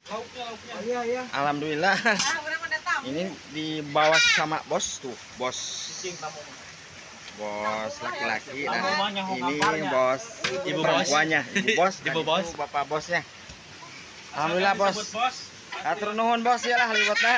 Lauknya. Oh, iya, iya. Alhamdulillah. Ini dibawa sama bos tuh, bos. Bos laki-laki dan ini bos ibu perempuannya, ibu bos, ibu bos, bapak bosnya. Alhamdulillah bos. Hatur nuhun bos ya lah liwatna.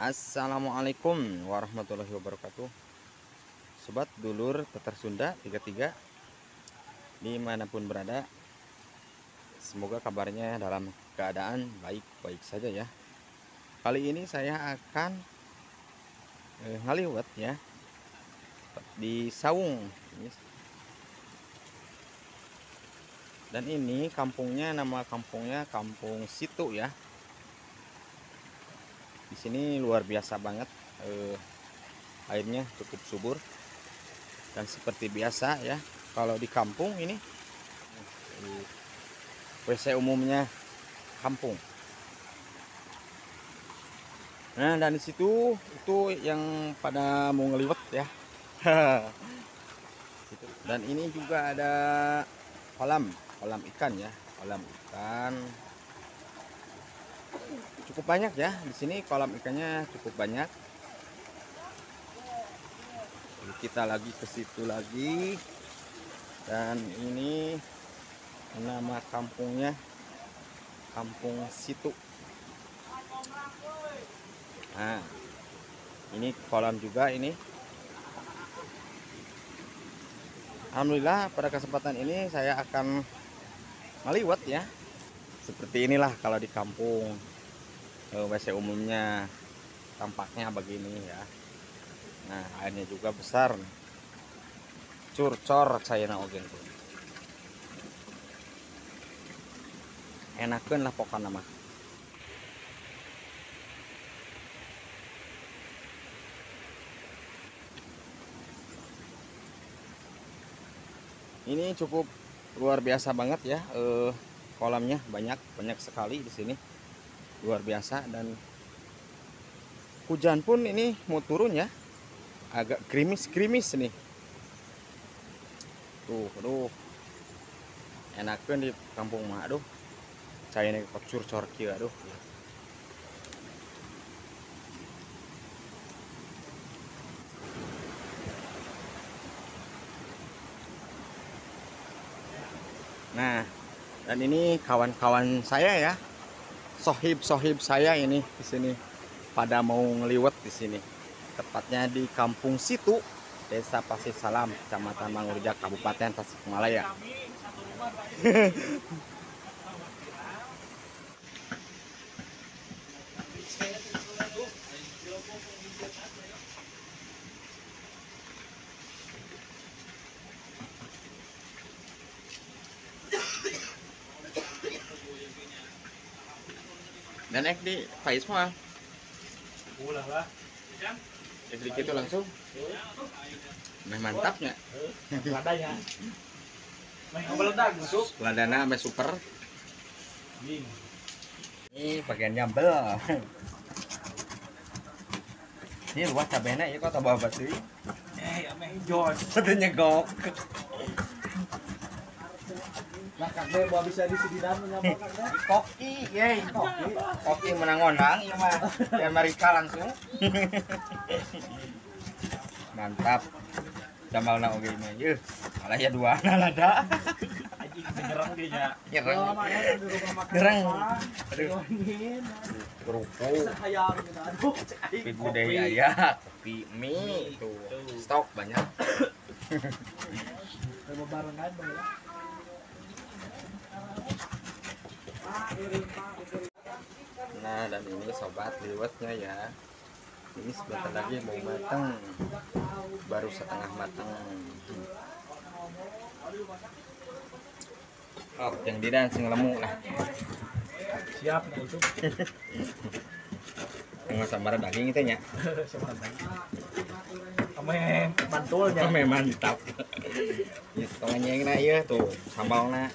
Assalamualaikum warahmatullahi wabarakatuh. Sobat dulur Tatar Sunda 33 dimanapun berada, semoga kabarnya dalam keadaan baik-baik saja ya. Kali ini saya akan ngaliwet ya di Saung. Dan ini kampungnya, nama kampungnya Kampung Situ ya. Di sini luar biasa banget, airnya cukup subur. Dan seperti biasa ya, kalau di kampung ini WC umumnya kampung. Nah, dan di situ itu yang pada mau ngeliwet ya. Dan ini juga ada kolam ikan ya, kolam ikan. Cukup banyak ya di sini, kolam ikannya cukup banyak. Kita lagi ke situ lagi. Dan ini nama kampungnya Kampung Situ. Nah, ini kolam juga ini. Alhamdulillah pada kesempatan ini saya akan ngaliwet ya. Seperti inilah kalau di kampung, WC umumnya tampaknya begini ya. Nah, airnya juga besar. Curcor China ogen tuh. Enakeun lah pokoknya mah. Ini cukup Luar biasa banget ya, kolamnya banyak sekali di sini. Luar biasa, dan hujan pun ini mau turun ya. Agak gerimis-gerimis nih. Tuh, aduh. Enakeun di kampung mah, aduh. Caina kocur-cor kieu, aduh. Nah, dan ini kawan-kawan saya ya, sohib-sohib saya ini di sini pada mau ngeliwet di sini, tepatnya di Kampung Situ, Desa Pasir Salam, Kecamatan Mangureja, Kabupaten Tasikmalaya. Dan ek di Faiz mah. Ulah lah. Ek di kitu langsung. Meh mantapnya. Ladanya. Meh meledak busuk. Ladana meh super. Ini bagian nyambel. Ini luas cabena ieu kok tambah basi. Meh jos. Teu nyegok. Nah, Kak Be, mau bisa di sini nyambel Kak Be. Koki, ye, koki. Koki menang ngondang ieu mah. Di Amerika langsung. Mantap. Jambalna oge mah yeuh. Malah ya dua lada. Anjing nyerang dia nya. Nyerang. Nyerang. Aduh. Kerupuk. Kopi gudeg aya, kopi mie tuh. Stok banyak. Barengan bae. Nah, dan ini sobat liwetnya ya. Ini sebentar lagi mau matang. Baru setengah matang. Oh, yang didan sing lemu lah. Siap nah itu. Tengah sambar daging itu nya. Sambar daging. Ame mantulnya. Ame mantap. Ya tong nyengna ieu tuh sambalna.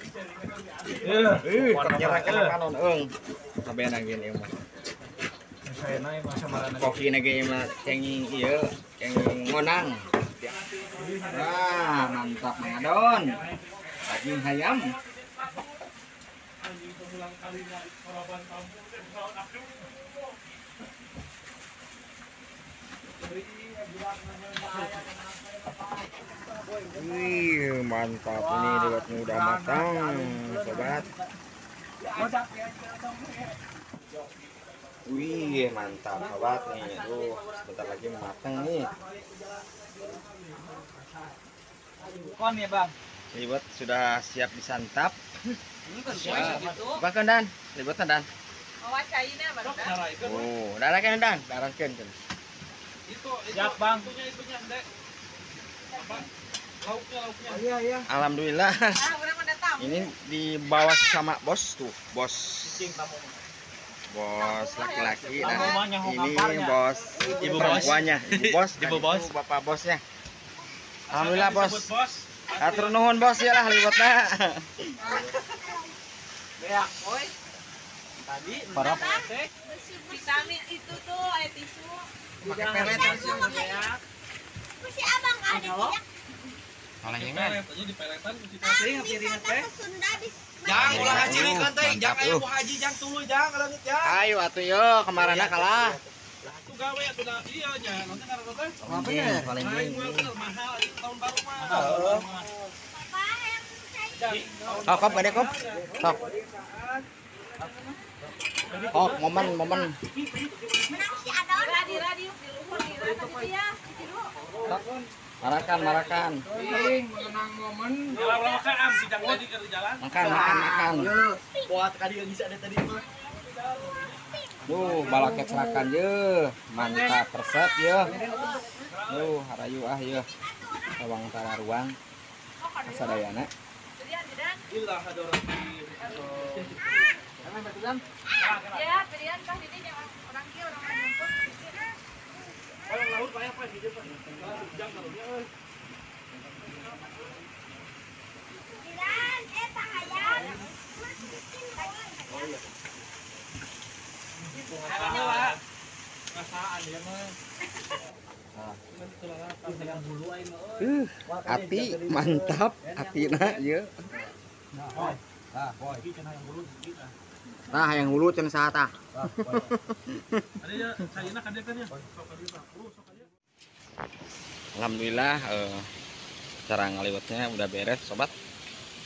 Kok nyerang kana panon eung. Kabehna ge ieu mah. Saena mah samarana. Koki na ge mah kenging ieu, kenging ngonang. Wah, mantap Mang Adon. Daging hayam. Wih, mantap ini liwetnya udah matang, sobat. Wih, mantap sobat nih. Aduh, sebentar lagi matang nih. Kon ya, Bang. Liwet sudah siap disantap. Bahkan Dan, liwetna Dan. Oh, darakeun Dan, darakeun. Siap, Bang. Itunya, Dek. Apa? Lauknya. Iya, iya. Alhamdulillah. Ini dibawa sama bos tuh, bos. Bos laki-laki dan ini bos ibu perempuannya, ibu bos, ibu bos, bapak bosnya. Alhamdulillah bos. Atur nuhun bos ya lah liwetna. Beak, oi. Tadi para vitamin itu tuh air tisu. Pakai pelet terus ya. Si abang ada tidak? Di peletan teh. Jang ulah haji kan teh, jang aya bu haji jang tuluy jang leungit jang. Ayo atuh yo kamarana kalah. Tuh gawe atuh da ieu nya, nanti ngaranna teh. Paling mahal tahun baru mah. Oh, kop gede kop. Sok. Oh, momen. Menang si Adon. Radio di luhur di ya. Marakan. Menang momen. Makan. Buat kali yang bisa ada tadi mah. Duh, balaket serakan ye. Mantap resep ye. Duh, harayu ah ye. Lawang tararuang. Sadayana. Ya, pilihan kah ini yang orang kia orang ngumpul. Orang laut banyak Pak di depan. Jam kalau dia euy. Ati mantap, atina ieu. Tah yang hulu cenah saha tah. Alhamdulillah cara ngaliwetnya udah beres sobat.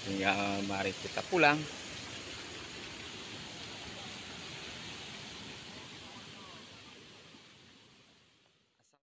Tinggal mari kita pulang.